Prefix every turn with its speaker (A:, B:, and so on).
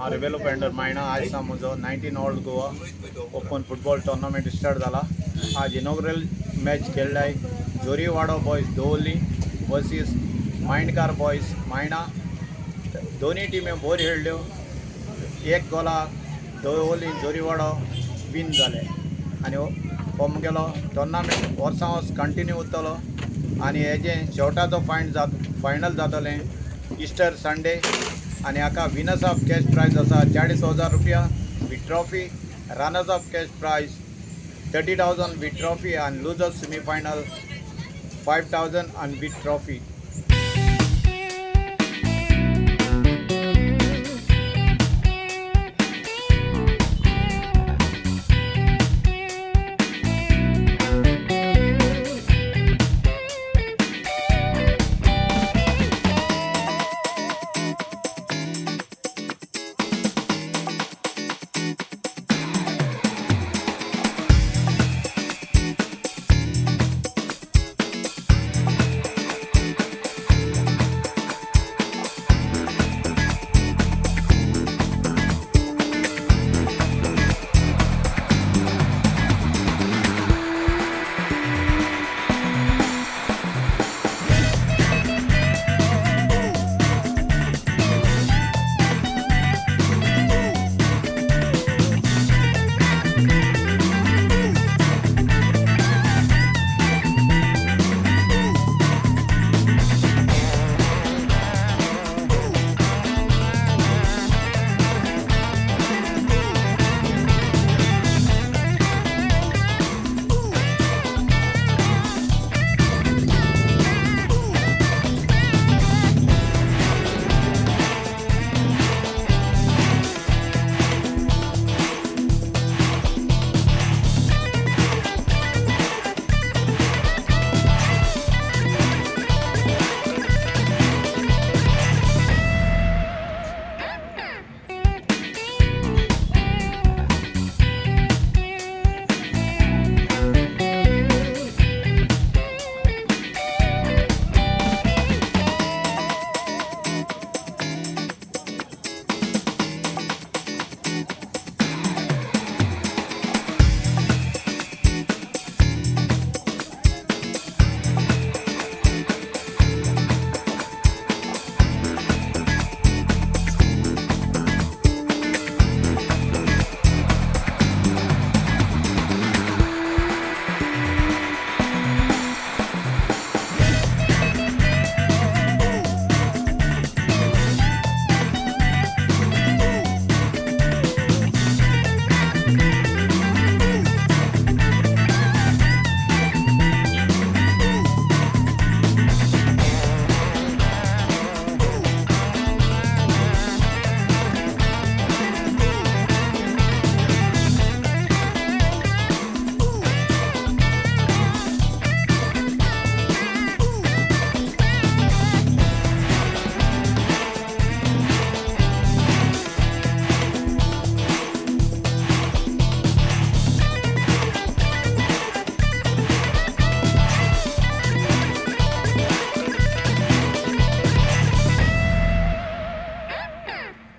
A: हांव रिबेलो पेंडर, मायणा. आयज सावन म्हजो 19 All Goa Open Football Tournament start जाला. आज इनॉग्रल मॅच खेळ्ळाय जोरीवाडो बॉयज दवर्ली वर्सीस मायणकार बॉयज मायणा. दोनी टिमी बऱ्यो खेळ्ळ्यो. एक गोला दवर्ली जोरीवाडो विन जाले आनी हो हो मुगेलो टोर्नामेंट वर्सां वर्स कंटिन्यू उरतलो आनी हेजें शेवटाचो फायन जात फायनल जातलें इस्टर संडे. आनी हाका विनर्स ऑफ कॅश प्रायज आसा 40,000 रुपया with trophy, runners up cash prize 30,000 with trophy आनी लुजर्स सेमीफायनल 5,000 आनी विथ ट्रॉफी.